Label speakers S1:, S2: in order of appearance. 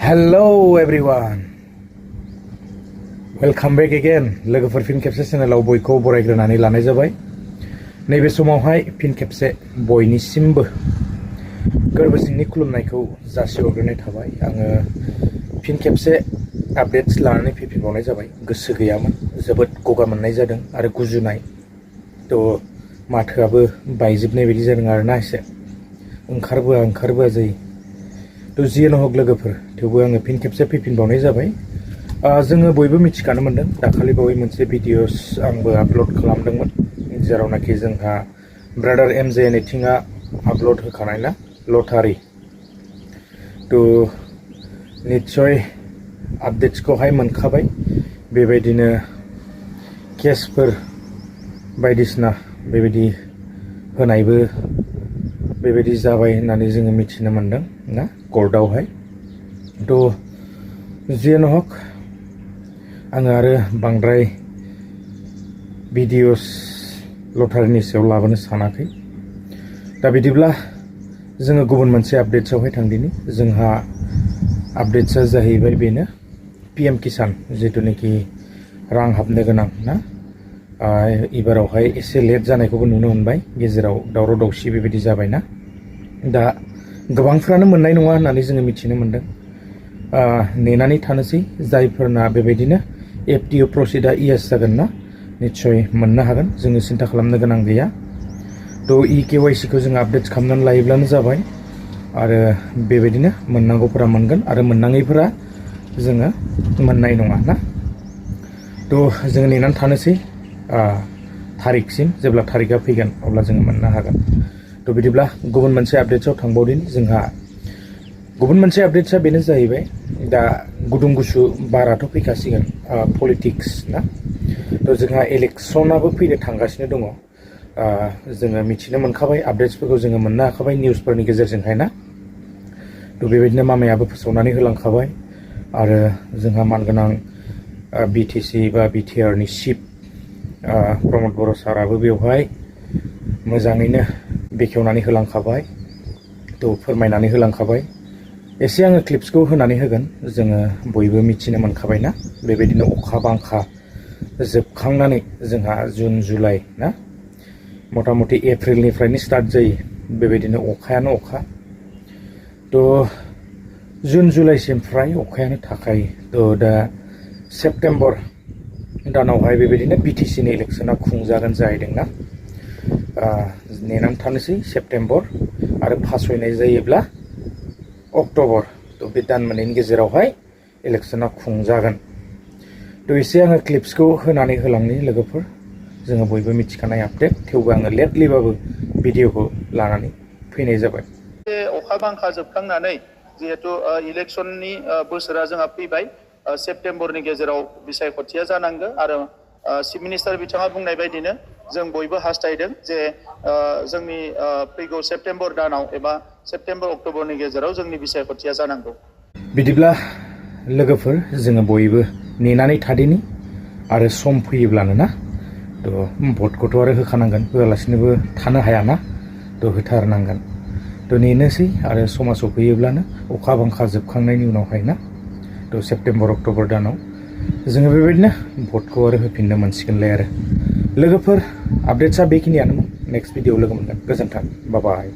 S1: Hello everyone, welcome back again. लोगोफोर फिन खेबसे चेनेलाव बयखौ बरायग्रोनानै लानाय जाबाय। नैबे समावहाय फिन खेबसे बयनिसिमबो गोरबो सिंनि खुलुमनायखौ जासिहरग्रोनाय थाबाय। आङो फिन खेबसे आपडेट्स लानानै फैफिनबावनाय जाबाय। गोसो गैयामोन, जोबोद गगा मोननाय जादों आरो गुजुनाय, थ' माथोआबो बायजोबनाय बायदि जादों आरोना एसे ओंखारबोआ जायो। थ' जियानो हक लोगोफोर, थेवबो आङो फिन खेबसे फैफिनबावनाय जाबाय। जोङो बयबो मिथिखानो मोन्दों, दाखालि बावै मोनसे भिडिअस आंबो आपल'ड खालामदोंमोन, जेरावनाखि जोंहा ब्रादार एमजे नेथिंआ आपल'ड होखानाय ना लटारि। थ' निस्सय आपडेट्सखौहाय मोनखाबाय। बेबायदिनो केसफोर बायदिसिना बेबायदि होनायबो बेबायदि जाबाय होननानै जोङो मिथिनो मोन्दों ना कर्टआवहाय। थ' जियानो हक, आङो आरो बांद्राय भिडिअस लटारिनि सायाव लाबोनो सानाखै। दा बिदिब्ला जोङो गुबुन मोनसे आपडेट्सआवहाय थांदिनि। जोंहा आपडेट्सआ जाहैबाय बेनो PM किसान, जिथुनाखि रां हाबनो गोनां ना, एबारावहाय एसे लेट जानायखौबो नुनो मोनबाय। गेजेराव दावराव दावसि बेबायदि जाबायना, दा गोबांफ्रानो मोननाय नङा होननानै जोङो मिथिनो मोन्दों। नेनानै थानोसै, जायफोरना बेबायदिनो FTO प्रसिडा इएस जागोन ना, निस्सय मोननो हागोन, जोङो सिन्था खालामनो गोनां गैया। थ' EKYC खौ जोङो आपडेट्स खालामनानै लायोब्लानो जाबाय, आरो बेबायदिनो मोननांगौफोरा मोनगोन आरो मोननाङैफोरा जोङो मोननाय नङा ना। थ' जोङो नेनानै थानोसै थारिखसिम, जेब्ला थारिखआ फैगोन अब्ला जोङो मोननो हागोन। थ' बिदिब्ला गुबुन मोनसे आपडेट्सआव थांबावदिनि। जोंहा गुबुन मोनसे आपडेट्सआ बेनो जाहैबाय, दा गुदुं गुसु बाराथ' फैखासिगोन, पलिटिक्स ना। थ' जोंहा इलेक्सनाबो फैनो थांगासिनो दङ। जोङो मिथिनो मोनखाबाय, आपडेट्सफोरखौ जोङो मोननो हाखाबाय निउसफोरनि गेजेरजोंहाय ना। थ' बेबायदिनो मामायाबो फोसावनानै होलांखाबाय, आरो जोंहा मानगोनां BTC बा BTR नि चिफ प्रमद बर' साराबो बेवहाय मोजाङैनो बेखेवनानै होलांखाबाय, थ' फोरमायनानै होलांखाबाय। एसे आङो क्लिप्सखौ होनानै होगोन। जोङो बयबो मिथिनो मोनखाबायना, बेबायदिनो अखा बांखा जोबखांनानै जोंहा जुन जुलाइ ना, मथा मथि एप्रिलनिफ्रायनो स्टार्ट जायो बेबायदिनो अखायानो अखा। थ' जुन जुलाइसिम फ्राय अखायानो थाखायो। थ' दा सेप्तेम्बर दानावहाय बेबायदिनो BTC नि इलेक्सना खुंजागोन जाहैदोंना। नेनानै थानोसै सेप्तेम्बर, आरो फासयनाय जायोब्ला अक्ट'बर। थ' बे दान मोननैनि गेजेरावहाय इलेक्सना खुंजागोन। थ' एसे आङो क्लिप्सखौ होनानै होलांनि लोगोफोर। जोङो बयबो मिथिखानाय आपडेट, थेवबो आङो लेटलिबाबो भिडिअखौ लानानै फैनाय जाबाय।
S2: अखा बांखा जोबखांनानै जिहेतु इलेक्सननि बोसोरा जोंहा फैबाय, सेप्तेम्बरनि गेजेराव बिसायख'थिया जानांगौ। आरो चिफ मिनिस्टार बिथाङा बुंनाय बायदिनो जों बयबो हास्थायदों जे जोंनि फैगौ सेप्तेम्बर दानाव एबा सेप्तेम्बर अक्ट'बरनि गेजेराव जोंनि बिसायख'थिया जानांगौ।
S1: बिदिब्ला लोगोफोर, जोङो बयबो नेनानै थादिनि, आरो सम फैयोब्लानो ना, थ' भटखौथ' आरो होखानांगोन, होआलासिनोबो थानो हायाना, थ' होथारनांगोन। थ' नेनोसै, आरो समा सफैयोब्लानो अखा बांखा जोबखांनायनि उनावहाय ना, थ' सेप्तेम्बर अक्ट'बर दानाव जोङो बेबायदिनो भटखौ आरो होफिननो मोनसिगोनलाय। आरो लोगोफोर, आपडेट्सआ बेखिनियानोमोन। नेक्स्ट भिडिअ लोगो मोनगोन। गोजोन्थों, बाय बाय।